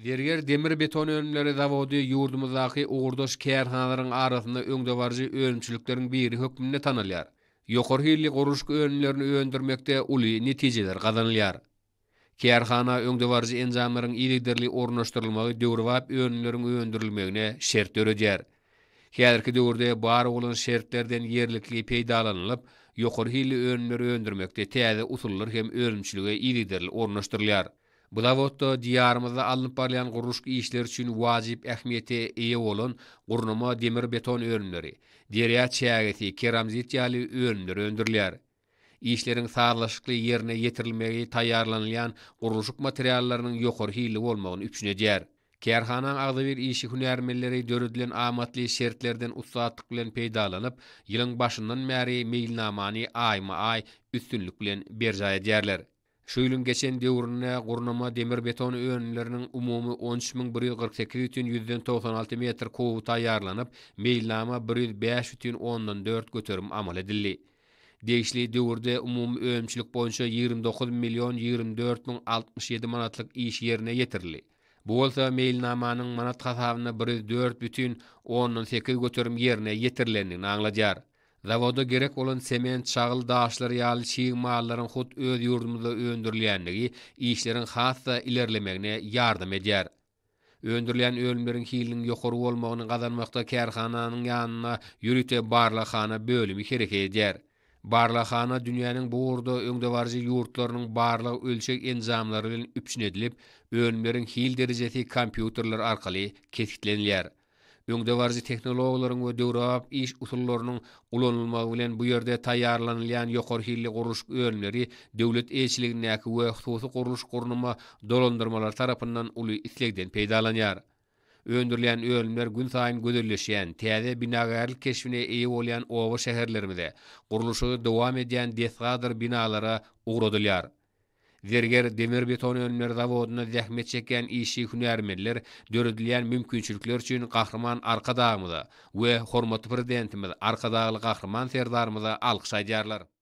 Zerger demir-beton önümleri zawody ýurdumyzdaky ugurdaş kärhanalaryň arasynda öňdebaryjy önümçilikleriň biri hökmünde tanalýar. Ýokary hilli gurluşyk önümlerini öndürmekde uly netijeler gazanylýar. Kärhana öňdebaryjy enjamlaryň yzygiderli ornaşdyrylmagy döwrebap önümleriň öndürilmegine şert döredýär. Häzirki döwürde bar bolan şertlerden ýerlikli peýdalanylyp, ýokary hilli önümleri öndürmekde täze usullar hem önümçilige yzygiderli ornaşdyrylýar. Bu zawodda Diýarymyzda alnyp barylýan gurluşyk işleri üçin wajyp ähmiýete eýe bolan gurnama demir-beton önümleri, derýa çägesi, keramzit ýaly önümler öndürilýär. Işleriň sazlaşykly ýerine ýetirilmegi taýýarlanylýan gurluşyk materiallarynyň ýokary hilli bolmagyny üpjün edýär. Kärhanaň agzybir işi hünärmenleri döredilen amatly şertlerden ussatlyk bilen peýdalanyp, ýylyň başyndan bäri meýilnamany aýma-aý üstünlik bilen berjaý edýärler. Şu ýylyň geçen döwründe gurnama demir-beton önümleriniň umumy 13 148 bütin ýüzden 96 metr kuby taýýarlanyp, meýilnama 105 bütin ondan dört göterim amal edildi. Degişli döwürde umumy önümçilik boýunça 29 million 24 müň 67 manatlyk iş ýerine ýetirildi. Bu bolsa meýilnamanyň manat hasabynda 104 bütin ondan sekiz göterim ýerine ýetirilendigini aňladýar. Zawoda gerek bolan sement, çagyl daşlary ýaly çig mallaryň hut öz ýurdumyzda öndürilýändigi işleriň has-da ilerlemegine ýardam edýär. Öndürilýän önümleriň hiliniň ýokary bolmagyny gazanmakda kärhananyň ýanynda ýörite barlaghana bölümi hereket edýär. Barlaghana dünýäniň bu ugurda öňdebaryjy ýurtlarynyň barlag-ölçeg enjamlary bilen üpjün edilip, önümleriň hil derejesi kompýuterler arkaly kesgitlenilýär. Öňdebaryjy tehnologiýalaryň we döwrebap iş usullarynyň ulanylmagy bilen bu ýerde taýýarlanylýan ýokary hilli gurluşyk önümleri döwlet eýeçiligindäki we hususy gurluş-gurnama dolandyrmalary tarapyndan uly islegden peýdalanýar. Öndürilýän önümler günsaýyn gözelleşýän, täze binagärlik keşbine eýe bolýan oba-şäherlerimize, gurluşygy dowam edýän desgadyr binalara ugradylýar. Zerger Demirbetonönümleri zawodynda zähmet çekýän işçi-hünärmenler döredilýän mümkinçilikler üçin Gahryman Arkadagymyza we hormatly Prezidentimiz Arkadagly Gahryman Serdarymyza alkyş aýdýarlar.